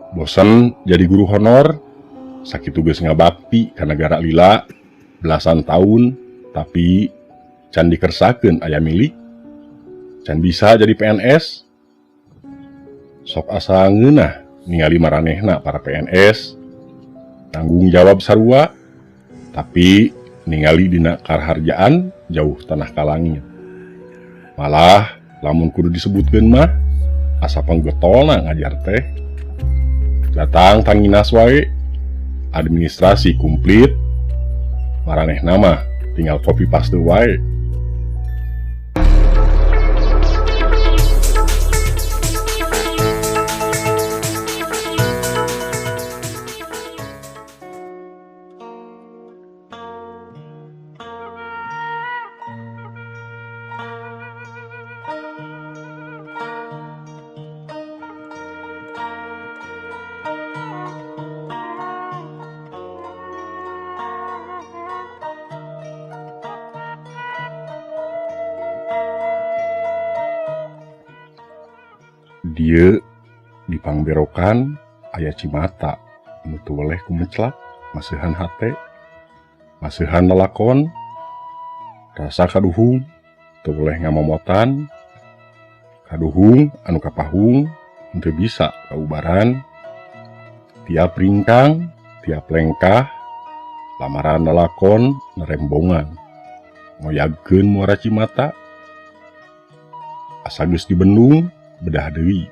Bosen jadi guru honor, sakitu geus ngabakti ka nagara lila belasan tahun, tapi can dikersakeun aya milik, can bisa jadi PNS. Sok asa ngeunah ningali maranehna para PNS, tanggung jawab sarua, tapi ningali dina karaharjaan jauh tanah ka langit. Malah lamun kudu disebutkeun mah asa panggetolna ngajar teh. Datang tanginas wae, administrasi kumplit, maranehna mah tinggal copy paste wae. Dieu di pangberokan aya cimata nu teu weleh kumeclak maseuhan hate, maseuhan lalakon, rasa kaduhung teu weleh ngamomotan, kaduhung anu kapahung henteu bisa kaubaran, tiap ringkang, tiap lengkah, lamaran lalakon narembongan, ngoyagkeun muara cimata, asa geus dibendung bedah deui.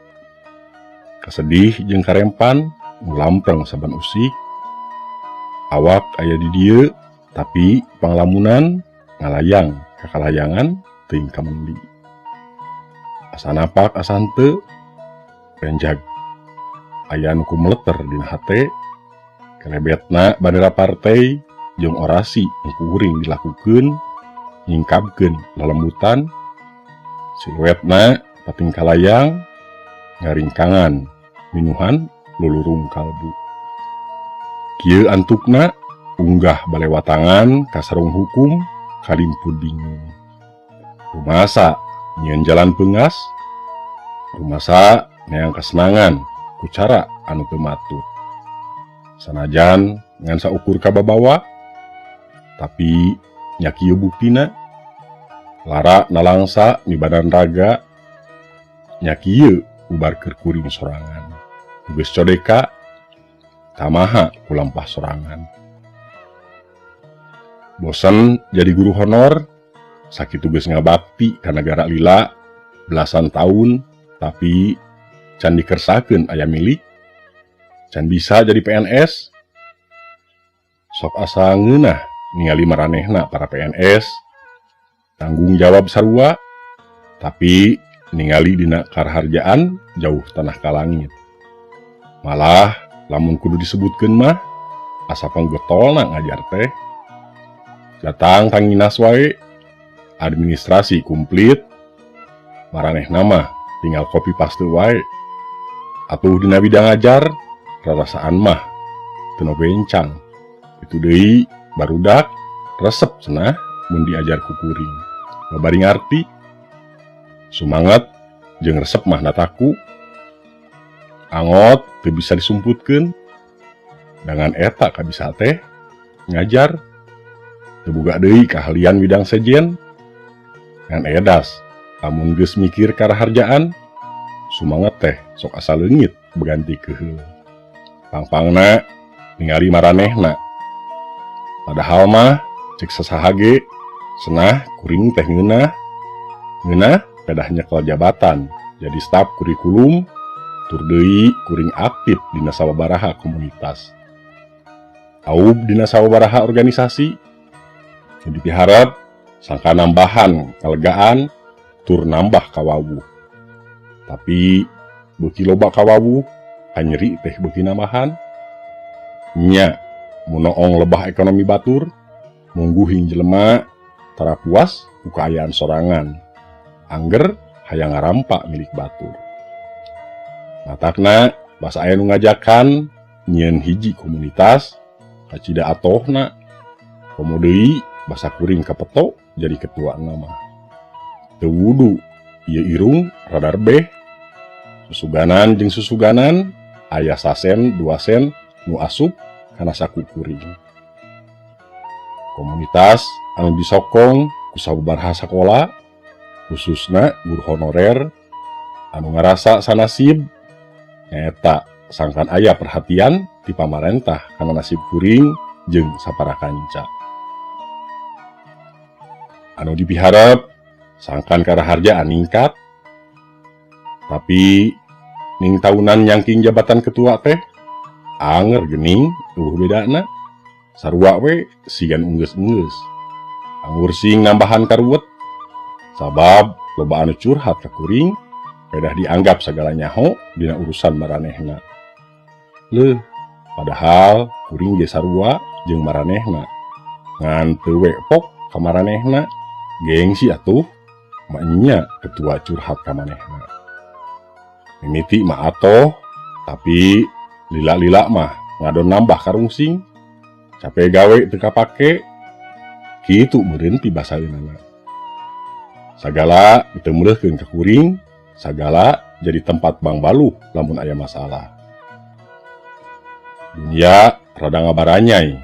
Kasedih jeung karempan nu lampreng saban usik, awak aya di dieu tapi panglamunan ngalayang kakalayangan teuing kamendi. Asa napak asa henteu, renjag aya nu kumeleter dina hate, kelebetna bandera partai jeung orasi nu kuring dilakukeun nyingkabkeun lalembutan, siluetna pating kalayang ngaringkangan minuhan lulurung kalbu. Kieu antukna unggah balewatangan ka sarung hukum kalimpud bingung. Rumasa nyieun jalan peungas, rumasa neang kasenangan ku cara anu teu matut. Sanajan ngan saukur kababawa, tapi nya kieu buktina lara nalangsa mibadan raga, nya kieu ubar keur kuring sorangan. Geus codeka tamaha kulampah sorangan. Bosen jadi guru honor, sakitu geus ngabakti ka nagara lila belasan tahun, tapi can dikersakeun aya milik, can bisa jadi PNS. Sok asa ngeunah ningali maranehna para PNS, tanggung jawab sarua, tapi ningali dina karaharjaan jauh tanah ka langit. Malah lamun kudu disebutkeun mah asa panggetolna ngajar teh. Datang tanginas wae, administrasi kumplit, maranehna mah tinggal copy paste wae. Atuh dina bidang ngajar, rarasaan mah teu bencang. Itu deui barudak resep cenah mun diajar ku kuring. Babari ngarti, sumanget jeung resep mah nataku. Angot teu bisa disumputkeun. Dangan eta kabisa teh ngajar teu boga deui keahlian bidang sejen. Ngan edas lamun geus mikir karaharjaan, sumanget teh sok asa leungit beganti keheul. Pangpangna ningali maranehna. Padahal mah cek sasaha ge cenah kuring teh ngeunah. Ngeunah pedah nyekel jabatan jadi staf kurikulum, tur deui kuring aktif dina sababaraha komunitas. Aub dina sababaraha organisasi. Nu dipiharep sangka nambahan kalegaan tur nambah kawawuh. Tapi beuki loba kawawuh, kanyeri teh beuki nambahan. Nya mun noong lebah ekonomi batur, mungguhing jelema tara puas ku kaayaan sorangan. Angger hayang ngarampa milik batur. Matakna basa aya nu ngajakan nyieun hiji komunitas kacida atohna. Komo deui basa kuring kapeto jadi ketuana mah. Teu wudu ieu irung radar beh. Susuganan jeung susuganan aya sasen dua sen nu asup kana saku kuring. Komunitas anu disokong ku sababaraha sakola, khususna guru honorer anu ngarasa sanasib nyaeta sangkan aya perhatian ti pamarentah kana nasib kuring jeung sapara kanca. Anu dipiharep sangkan karaharjaan ningkat, tapi ning tahunan nyangking jabatan ketua teh anger gening euweuh bedana, sarua we siga nu enggeus-enggeus. Anggur sing nambahan karuwet, sabab loba anu curhat ka kuring pedah dianggap sagala nyaho dina urusan maranehna. Leuh, padahal kuring ge sarua jeung maranehna, ngan teu we pok ka maranehna. Gengsi atuh, maenya ketua curhat ka manehna. Mimiti mah atoh, tapi lila-lila mah ngadon nambah karungsing, capek gawe teu kapake, kitu meureun pibasaeunana. Sagala diteumleuhkeun ka kuring, sagala jadi tempat bangbaluh lamun aya masalah. Dunia rada ngabaranyai,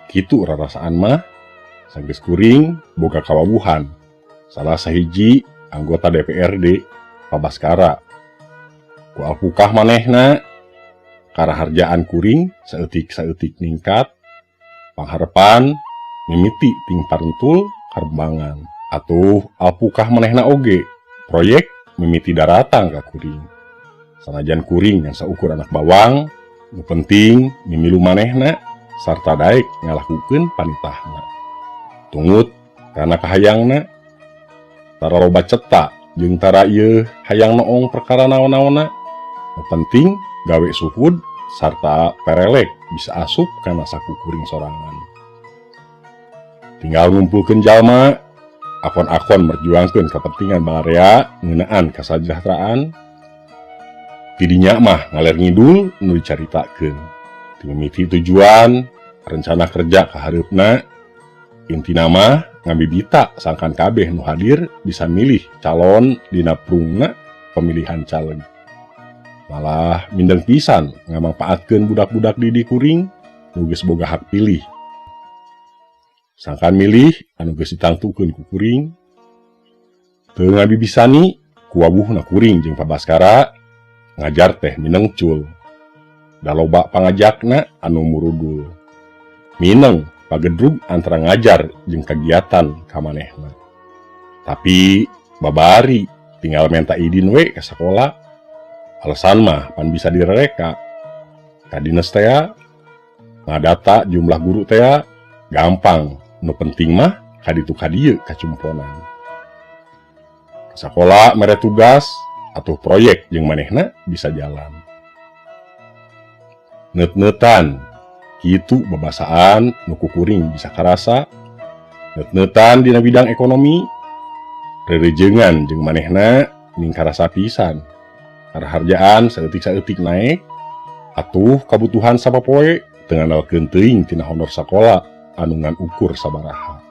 kitu rarasaan mah, sanggeus kuring boga kawawuhan salah sahiji anggota DPRD, Pabaskara. Ku alpukah manehna, karaharjaan kuring saeutik-saeutik ningkat, pangharepan mimiti ting parentul karembangan. Atuh alpukah manehna oge, proyek mimiti daratang ka kuring. Sanajan kuring ngan saukur anak bawang, nu penting mimilu manehna sarta daek ngalakukeun panitahna. Tungut kana kahayangna, tara loba ceta jeung tara ieu hayang noong perkara naon-naonna, nu penting gawe suhud sarta perelek bisa asup kana saku kuring sorangan. Tinggal ngumpulkeun jalma, akon-akon merjuangkeun kepentingan balarea ngeunaan kasajahteraan. Tidinya mah ngaler ngidul nu dicaritakeun. Ti mimiti tujuan, rencana kerja kahareupna, intina mah ngabibita sangkan kabeh nu hadir bisa milih calon dina prungna pemilihan caleg. Malah mindeng pisan ngamangpaatkeun budak-budak didik kuring nu geus boga hak pilih. Sangkan milih anu geus ditangtukeun ku kuring. Teu ngabibisani kuwawuhna kuring jeung Pabaskara ngajar teh mineng cul. Da loba pangajakna anu murudul. Mineng pagedrug antara ngajar jeung kagiatan ka manehna. Tapi babari tinggal menta idin we ka sakola. Alasan mah pan bisa direreka. Ka dinas tea ngadata jumlah guru tea gampang, nu penting mah kaditu kadieu kacumponan. Sakola mere tugas atau proyek jeung manehna bisa jalan. Neut-neutan kitu babasaan nu ku kuring bisa karasa. Neut-neutan dina bidang ekonomi, rerejengan jeung manehna ning karasa pisan. Karaharjaan saeutik-saeutik naek, atuh kabutuhan sapopoe teu ngandalkeun teuing tina honor sakola anu ngan ukur sabaraha.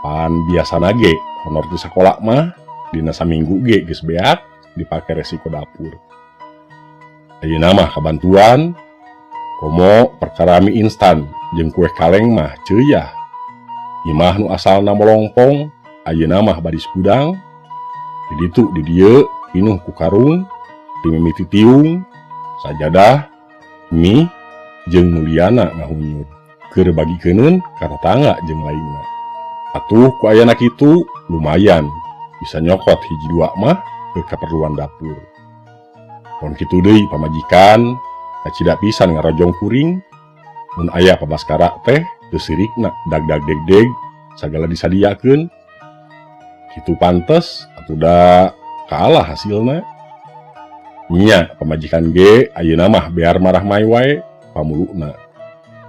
Pan biasana ge honor di sakola mah dina saminggu ge geus beak dipake resiko dapur. Ayeuna mah kabantuan, komo perkara mie instan jeung kue kaleng mah ceuyah. Imah nu asalna molongpong ayeuna mah badis gudang. Di ditu di dieu pinuh ku karung, ti mimiti tiung, sajadah, mie, jeung nu liana ngahunyut. Keur bagikeunun ka tatangga jeung lainna. Atuh ku ayana kitu lumayan bisa nyokot hiji dua mah ke keperluan dapur. Pon kitu deui pamajikan kacida pisan ngarojong kuring. Mun aya Pabaskara teh teu sirikna dag-dag deg-deg sagala disadiakeun. Kitu pantes atuh da kalah hasilna. Nya pamajikan ge ayeuna mah bear marah mai wae pamuluna.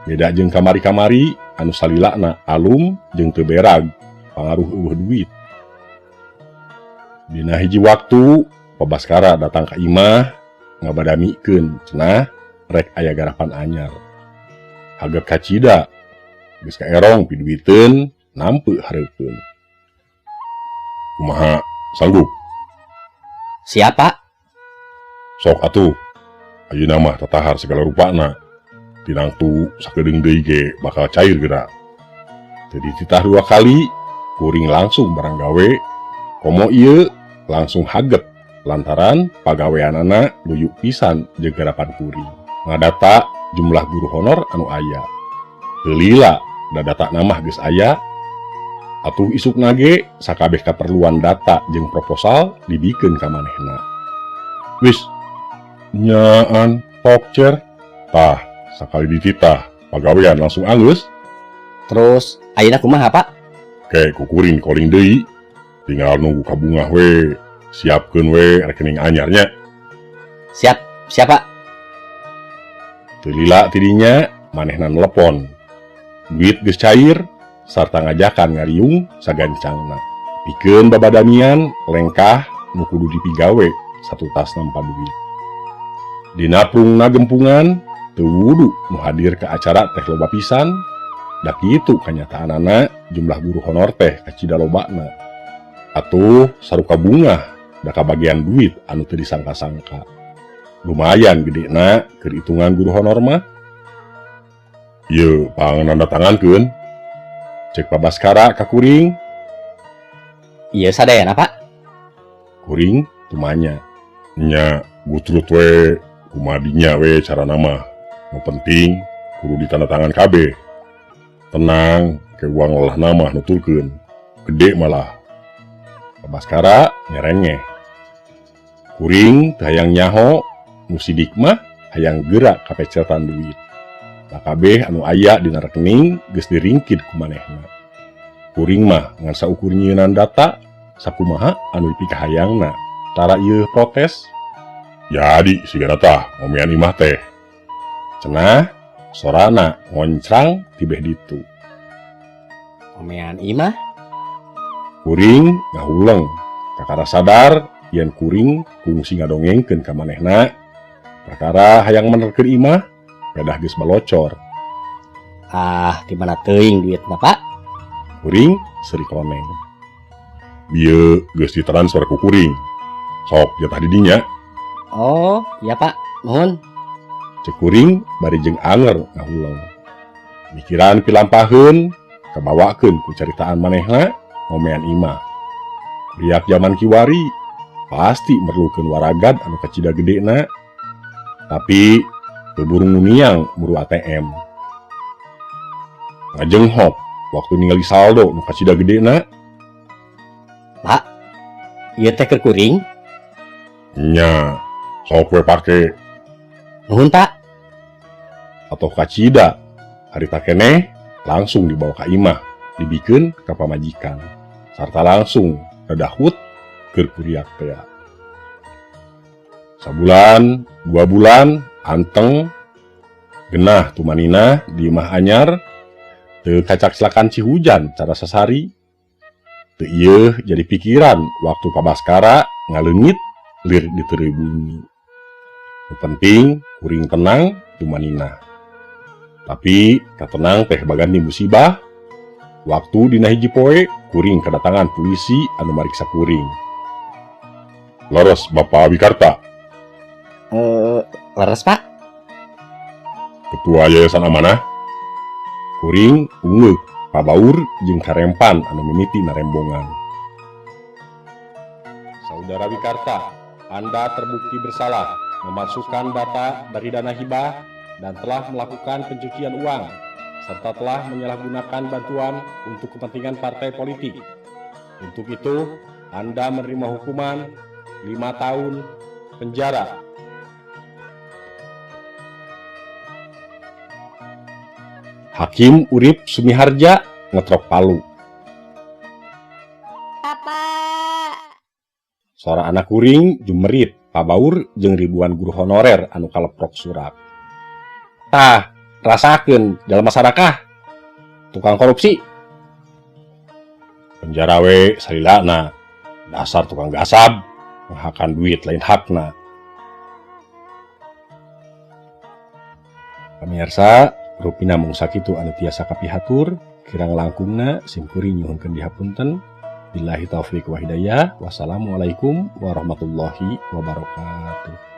Beda jeung kamari-kamari anu salilana alum jeung teu berag pangaruh euweuh duit. Dina hiji waktu Pabaskara datang ka imah ngabadamikeun cenah rek aya garapan anyar. Haget kacida geus kaerong piduiteun nampe hareupeun. Kumaha, sanggup? Siap, Pak. Sok atuh. Ayeuna mah tatahar segala rupana. Tinangtu sakedeung deui ge bakal cair geura. Teu dititah dua kali, kuring langsung barang gawe. Komo ieu langsung haget lantaran pagaweanana luyu pisan jeung garapan kuring. Ngadata jumlah guru honor anu aya. Teu lila da datana mah geus aya. Atuh isukna ge sakabeh kaperluan data jeung proposal dibikeun ka manehna. Wis, nyaan tokcer. Tah, sakali dititah, pagawean langsung anggeus. Terus ayeuna kumaha, Pak? Ke ku kuring calling deui. Tinggal nunggu kabungah we. Siapkeun we rekening anyarnya. Siap, siap, Pak. Teu lila tidinya manehna nelepon. Duit geus cair sarta ngajakan ngariung sagancangna. Pikeun babadamian lengkah nu kudu dipigawe satutas nampa duit. Dina prungna gempungan teu wudu nu hadir ke acara teh loba pisan. Da kitu kanyataanana jumlah guru honor teh kacida lobana. Atuh saruka bungah da kabagian duit anu teu disangka-sangka. Lumayan gedena keur hitungan guru honor mah. Ieu pang nandatangankeun. Cek Pak Baskara ka kuring. Ieu sadayana, Pak. Kuring tumanya. Nya gutrut we kumadinya we carana mah. Nu penting kudu ditandatangan kabeh. Tenang, ke uang lelah nama nuturkeun. Gede malah. Pak Baskara nyerengeh. Kuring teu hayang nyaho, nu sidik mah hayang geura kapecetan duit. Da kabeh anu aya dina rekening geus diringkid ku manehna. Kuring mah ngan saukur nyieunnan data sakumaha anu dipikahayangna. Tara ieu protes. Jadi sigana tah ngomean imah teh. Cenah sorana ngoncrang tibeh ditu. Ngomean imah? Kuring ngahuleng kakara sadar yen kuring kungsi ngadongengkeun ka manehna perkara hayang menerkeun imah pedah geus balocor. Ah, di mana teuing duitna, Pak? Kuring seuri koneng. Bieu geus ditransfer ku kuring. Sok jatah di dinya. Oh, iya Pak. Nuhun. Cek kuring bari jeung anger ngahuleng. Mikiran pilampaheun kabawakeun ku caritaan manehna ngomean imah. Riak zaman kiwari pasti merlukeun waragad anu kacida gedena. Tapi teu burung nu niang muru ATM. Ngajenghok waktu ningali saldo nu kacida gedena. Pak, ieu teh keur kuring? Nya, sok we pake. Nuhun, Pak. Atau kacida harita keneh langsung dibawa ka imah, dibikeun ka pamajikan sarta langsung dadahut keur kuriak tea. Sabulan, 2 bulan anteng genah tumanina di imah anyar, teu kacakslakan cihujan cara sasari. Teu ieu jadi pikiran waktu Pak Baskara ngaleungit lir diteureuy bumi. Nu penting kuring tenang tumanina. Tapi katenang teh baganti musibah. Waktu dina hiji poe kuring kedatangan polisi anu mariksa kuring. Leres Bapak Wikarta? Eh, leres, Pak. Ketua Yayasan Amanah. Kuring ungeuk pabaur jeung karempan anu mimiti narembongan. Saudara Wikarta, Anda terbukti bersalah memasukkan data dari dana hibah dan telah melakukan pencucian uang serta telah menyalahgunakan bantuan untuk kepentingan partai politik. Untuk itu, Anda menerima hukuman 5 tahun penjara. Hakim Urip Sumiharja ngetrok palu. Papa. Sora anak kuring jumerit pabaur jeung ribuan guru honorer anu kaleprok surak. Tah, rasakeun jalma sarakah, tukang korupsi. Penjara we salilana, dasar tukang gasab, ngahakan duit lain hakna. Pamirsa, rupina mung sakitu anu tiasa kapihatur, kirang langkungna simkuring nyuhunkeun dihapunten. Billahi taufik wa hidayah. Wassalamualaikum warahmatullahi wabarakatuh.